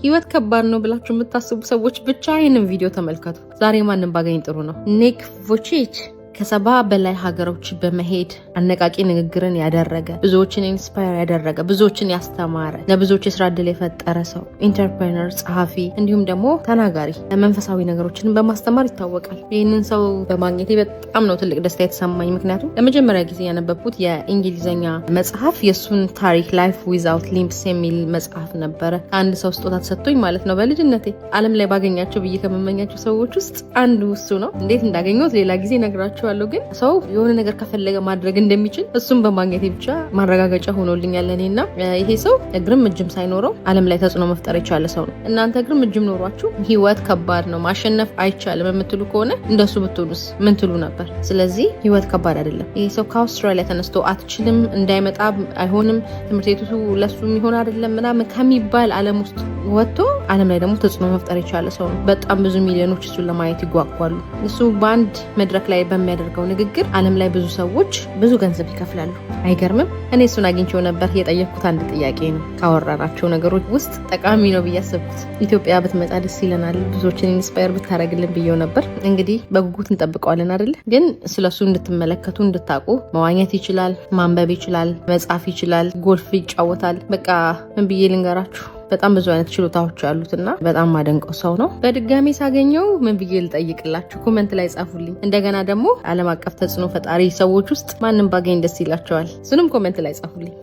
ህይወት ከባድ ነው ብላችሁ የምታስቡ ሰዎች ብቻ ይህንን ቪዲዮ ተመልከቱ። ዛሬ ማንን ባገኝ ጥሩ ነው? ኒክ ቩቺች ከ70 በላይ ሀገሮች በመሄድ አነቃቂ ንግግርን ያደረገ፣ ብዙዎችን inspire ያደረገ፣ ብዙዎችን ያስተማረ፣ ለብዙዎች የስራ እድል የፈጠረ ሰው፣ entrepreneur፣ ጸሐፊ እንዲሁም ደግሞ ተናጋሪ፣ መንፈሳዊ ነገሮችን በማስተማር ይታወቃል። ይህንን ሰው በማግኘቴ በጣም ነው ትልቅ ደስታ የተሰማኝ። ምክንያቱም ለመጀመሪያ ጊዜ ያነበብኩት የእንግሊዝኛ መጽሐፍ የእሱን ታሪክ Life Without Limps የሚል መጽሐፍ ነበረ። ከአንድ ሰው ስጦታ ተሰጥቶኝ ማለት ነው። በልጅነቴ ዓለም ላይ ባገኛቸው ብዬ ከምመኛቸው ሰዎች ውስጥ አንዱ እሱ ነው። እንዴት እንዳገኘሁት ሌላ ጊዜ እነግራችኋለሁ። ግን ሰው የሆነ ነገር ከፈለገ ማድረግ እንደሚችል እሱን በማግኘቴ ብቻ ማረጋገጫ ሆኖልኛል። እኔና ይሄ ሰው እግርም እጅም ሳይኖረው ዓለም ላይ ተጽዕኖ መፍጠር የቻለ ሰው ነው። እናንተ እግርም እጅም ኖሯችሁ ህይወት ከባድ ነው፣ ማሸነፍ አይቻልም የምትሉ ከሆነ እንደሱ ብትሆኑስ ምን ትሉ ነበር? ስለዚህ ህይወት ከባድ አይደለም። ይሄ ሰው ከአውስትራሊያ ተነስቶ አትችልም፣ እንዳይመጣ አይሆንም፣ ትምህርት ቤቱ ለሱ የሚሆን አይደለም ምናምን ከሚባል ዓለም ውስጥ ወጥቶ ዓለም ላይ ደግሞ ተጽዕኖ መፍጠር የቻለ ሰው ነው። በጣም ብዙ ሚሊዮኖች እሱን ለማየት ይጓጓሉ። እሱ በአንድ መድረክ ላይ በሚያደርገው ንግግር ዓለም ላይ ብዙ ሰዎች ብዙ ገንዘብ ይከፍላሉ። አይገርምም? እኔ እሱን አግኝቼው ነበር። የጠየቅኩት አንድ ጥያቄ ነው። ካወራናቸው ነገሮች ውስጥ ጠቃሚ ነው ብዬ አሰብኩት። ኢትዮጵያ ብትመጣ ደስ ይለናል፣ ብዙዎችን inspire ብታደርግልን ብዬው ነበር። እንግዲህ በጉጉት እንጠብቀዋለን አይደለ? ግን ስለሱ እንድትመለከቱ እንድታውቁ፣ መዋኘት ይችላል፣ ማንበብ ይችላል፣ መጻፍ ይችላል፣ ጎልፍ ይጫወታል። በቃ ምን ብዬ ልንገራችሁ፣ በጣም ብዙ አይነት ችሎታዎች ያሉትና በጣም ማደንቀው ሰው ነው። በድጋሚ ሳገኘው ምን ብዬ ልጠይቅላችሁ? Comment ላይ ጻፉልኝ። እንደገና ደግሞ ዓለም አቀፍ ተጽዕኖ ፈጣሪ ሰዎች ውስጥ ማንን ባገኝ ደስ ይላችኋል? እሱንም comment ላይ ጻፉልኝ።